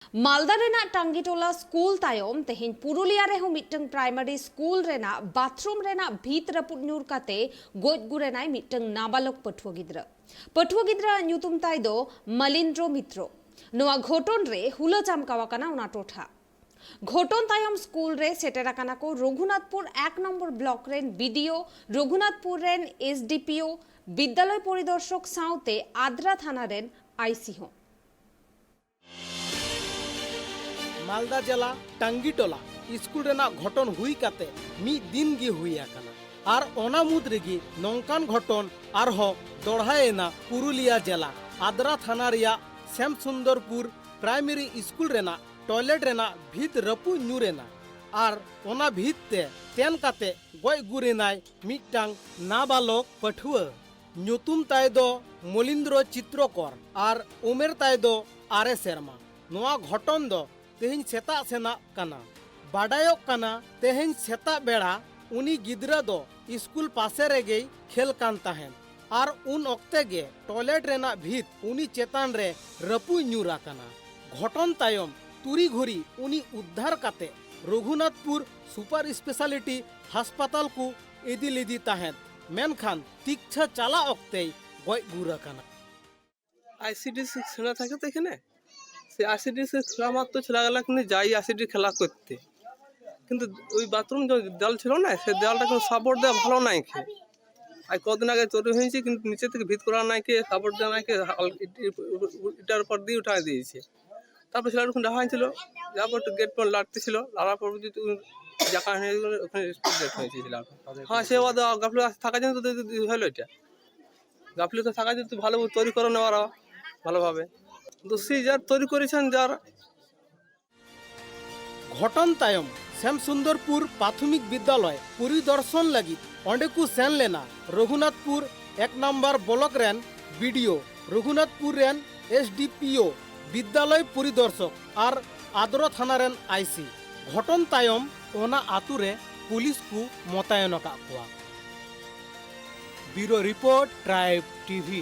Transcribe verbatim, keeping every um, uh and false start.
ᱢᱟᱞᱫᱟ ᱨᱮᱱᱟᱜ ᱴᱟᱝᱜᱤᱴᱚᱞᱟ ᱥᱠᱩᱞ ᱛᱟᱭᱚᱢ ᱛᱮᱦᱮᱧ ᱯᱩᱨᱩᱞᱤᱭᱟ ᱨᱮᱦᱚᱸ ᱢᱤᱫᱴᱟᱝ ᱯᱨᱟᱭᱢᱟᱨᱤ ᱥᱠᱩᱞ ᱨᱮᱱᱟᱜ ᱵᱟᱛᱷᱨᱩᱢ ᱨᱮᱱᱟᱜ ᱵᱷᱤᱛ ᱨᱟᱹᱯᱩᱫ ᱧᱩᱨ ᱠᱟᱛᱮ ᱜᱚᱡ ᱜᱩᱨ ᱮᱱᱟᱭ ᱢᱤᱫᱴᱟᱝ ᱱᱟᱵᱟᱞᱚᱠ ᱯᱟᱹᱴᱷᱩᱣᱟᱹ ᱜᱤᱫᱽᱨᱟᱹ᱾ ᱯᱟᱹᱴᱷᱩᱣᱟᱹ ᱜᱤᱫᱽᱨᱟᱹ ᱧᱩᱛᱩᱢ ᱛᱟᱭ ᱫᱚ ᱢᱟᱞᱤᱱᱫᱨᱚ ᱢᱤᱛᱨᱚ᱾ ᱱᱚᱣᱟ ᱜᱷᱚᱴᱚᱱ ᱨᱮ ᱦᱩᱞᱟᱹ ᱪᱟᱢᱠᱟᱣ ᱟᱠᱟᱱᱟ ᱚᱱᱟ ᱴᱚᱴᱷᱟ᱾ ᱜᱷᱚᱴᱚᱱ ᱛᱟᱭᱚᱢ ᱥᱠᱩᱞ ᱨᱮ ᱥᱮᱴᱮᱨ ᱟᱠᱟᱱᱟ ᱠᱚ ᱨᱚᱜᱷᱩᱱᱟᱛᱷᱯᱩᱨ ᱮᱠ ᱱᱚᱢᱵᱚᱨ ᱵᱞᱚᱠ ᱨᱮᱱ ᱵᱤᱰᱤᱳ, ᱨᱚᱜᱷᱩᱱᱟᱛᱷᱯᱩᱨ ᱨᱮᱱ ᱮᱥᱰᱤᱯᱤᱳ, ᱵᱤᱫᱽᱫᱟᱞᱚᱭ ᱯᱚᱨᱤᱫᱚᱨᱥᱚᱠ ᱥᱟᱶᱛᱮ ᱟᱫᱽᱨᱟ ᱛᱷᱟᱱᱟ ᱨᱮᱱ ᱟᱭᱥᱤ ᱦᱚᱸ᱾ ᱢᱟᱞᱫᱟ ᱡᱮᱞᱟ ᱴᱟᱝᱜᱤᱴᱚᱞᱟ ᱥᱠᱩᱞ ᱨᱮᱱᱟᱜ ᱜᱷᱚᱴᱚᱱ ᱦᱩᱭ ᱠᱟᱛᱮ ᱢᱤᱫ ᱫᱤᱱ ᱜᱮ ᱦᱩᱭ ᱟᱠᱟᱱᱟ, ᱟᱨ ᱚᱱᱟ ᱢᱩᱫᱽ ᱨᱮᱜᱮ ᱱᱚᱝᱠᱟᱱ ᱜᱷᱚᱴᱚᱱ ᱟᱨᱦᱚᱸ ᱫᱚᱲᱦᱟᱭᱮᱱᱟ ᱯᱩᱨᱩᱞᱤᱭᱟ ᱡᱮᱞᱟ ᱟᱫᱽᱨᱟ ᱛᱷᱟᱱᱟ ᱨᱮᱭᱟᱜ ᱥᱮᱢ ᱥᱩᱱᱫᱚᱨᱯᱩᱨ ᱯᱨᱟᱭᱢᱟᱨᱤ ᱥᱠᱩᱞ ᱨᱮᱱᱟᱜ ᱴᱚᱭᱞᱮᱴ ᱨᱮᱱᱟᱜ ᱵᱷᱤᱛ ᱨᱟᱹᱯᱩᱫ ᱧᱩᱨ ᱮᱱᱟ, ᱟᱨ ᱚᱱᱟ ᱵᱷᱤᱛ ᱛᱮ ᱛᱮᱱ ᱠᱟᱛᱮ ᱜᱚᱡ ᱜᱩᱨ ᱮᱱᱟᱭ ᱢᱤᱫᱴᱟᱝ ᱱᱟᱵᱟᱞᱚᱠ ᱯᱟᱹᱴᱷᱩᱣᱟᱹ᱾ ᱧᱩᱛᱩᱢ ᱛᱟᱭ ᱫᱚ ᱢᱚᱞᱤᱱᱫᱨᱚ ᱪᱤᱛᱨᱚᱠᱚᱨ ᱟᱨ ᱩᱢᱮᱨ ᱛᱟᱭ ᱫᱚ ᱟᱨᱮ ᱥᱮᱨᱢᱟ᱾ ᱱᱚᱣᱟ ᱜᱷᱚᱴᱚᱱ ᱫᱚ ᱛᱮᱦᱮᱧ ᱥᱮᱛᱟᱜ ᱥᱮᱱᱟᱜ ᱠᱟᱱᱟ᱾ ᱵᱟᱰᱟᱭᱚᱜ ᱠᱟᱱᱟ, ᱛᱮᱦᱮᱧ ᱥᱮᱛᱟᱜ ᱵᱮᱲᱟ ᱩᱱᱤ ᱜᱤᱫᱽᱨᱟᱹ ᱫᱚ ᱥᱠᱩᱞ ᱯᱟᱥᱮ ᱨᱮᱜᱮᱭ ᱠᱷᱮᱞ ᱠᱟᱱ ᱛᱟᱦᱮᱸᱫ, ᱟᱨ ᱩᱱ ᱚᱠᱛᱮ ᱜᱮ ᱴᱚᱭᱞᱮᱴ ᱨᱮᱱᱟᱜ ᱵᱷᱤᱛ ᱩᱱᱤ ᱪᱮᱛᱟᱱ ᱨᱮ ᱨᱟᱹᱯᱩᱫ ᱧᱩᱨ ᱟᱠᱟᱱᱟ᱾ ᱜᱷᱚᱴᱚᱱ ᱛᱟᱭᱚᱢ ᱛᱩᱨᱤ ᱜᱷᱩᱨᱤ ᱩᱱᱤ ᱩᱫᱽᱫᱷᱟᱨ ᱠᱟᱛᱮ ᱨᱚᱜᱷᱩᱱᱟᱛᱷᱯᱩᱨ ᱥᱩᱯᱟᱨ ᱥᱯᱮᱥᱟᱞᱤᱴᱤ ᱦᱟᱥᱯᱟᱛᱟᱞ ᱠᱚ ᱤᱫᱤ ᱞᱮᱫᱮ ᱛᱟᱦᱮᱸᱫ, ᱢᱮᱱᱠᱷᱟᱱ ᱛᱤᱠᱪᱷᱟ ᱪᱟᱞᱟᱜ ᱚᱠᱛᱮᱭ ᱜᱚᱡ ᱜᱩᱨ ᱟᱠᱟᱱᱟ᱾ আইসিডিএস ছিল থাকে তো এখানে, সেই আইসিডিএস খেলা মাত্র ছেলেগুলো কিন্তু যাই আইসিডি খেলা করতে, কিন্তু ওই বাথরুম যে দেওয়াল ছিল না, সেই দেওয়ালটা কিন্তু সাপোর্ট দেওয়া ভালো নাই কি। আর কদিন আগে তৈরি হয়েছে, কিন্তু নিচে থেকে ভিত করা নাই কি, সাপোর্ট দেওয়া নাই কি, হাল-, ইট-, ইট-, ইটার উপর দিয়ে উঠাই দিয়েছে। তারপর ছেলেটা ওখানে দেখা হয়েছিল, যাওয়ার পর একটু গেট পর লাড়তে ছিল, লাড়ার পর যদি তুমি জায়গা হয়ে গেলে ওখানে স্পট ডেট হয়েছে ছেলেটা। হ্যাঁ, সে বাদে গাফিলতি থাকার জন্য তো হলো এটা। গাফিলতি থাকার জন্য তো ভালো তৈরি করে নেওয়ার ভালোভাবে। দোষী যার তৈরি করেছেন যার। ᱜᱷᱚᱴᱚᱱ ᱛᱟᱭᱚᱢ ᱥᱮᱢ ᱥᱩᱱᱫᱚᱨᱯᱩᱨ ᱯᱨᱟᱛᱷᱚᱢᱤᱠ ᱵᱤᱫᱽᱫᱟᱞᱚᱭ ᱯᱚᱨᱤᱫᱚᱨᱥᱚᱱ ᱞᱟᱹᱜᱤᱫ ᱚᱸᱰᱮ ᱠᱚ ᱥᱮᱱ ᱞᱮᱱᱟ ᱨᱚᱜᱷᱩᱱᱟᱛᱷᱯᱩᱨ ᱮᱠ ᱱᱟᱢᱵᱟᱨ ᱵᱞᱚᱠ ᱨᱮᱱ ᱵᱤᱰᱤᱳ, ᱨᱚᱜᱷᱩᱱᱟᱛᱷᱯᱩᱨ ᱨᱮᱱ ᱮᱥᱰᱤᱯᱤᱳ, ᱵᱤᱫᱽᱫᱟᱞᱚᱭ ᱯᱚᱨᱤᱫᱚᱨᱥᱚᱠ ᱟᱨ ᱟᱫᱽᱨᱟ ᱛᱷᱟᱱᱟ ᱨᱮᱱ ᱟᱭᱥᱤ᱾ ᱜᱷᱚᱴᱚᱱ ᱛᱟᱭᱚᱢ ᱚᱱᱟ ᱟᱛᱩ ᱨᱮ ᱯᱩᱞᱤᱥ ᱠᱚ ᱢᱚᱛᱟᱭᱚᱱ ᱟᱠᱟᱫ ᱠᱚᱣᱟ᱾ ᱵᱤᱭᱩᱨᱳ ᱨᱤᱯᱳᱨᱴ, ᱴᱨᱟᱭᱤᱵᱽ ᱴᱤᱵᱷᱤ᱾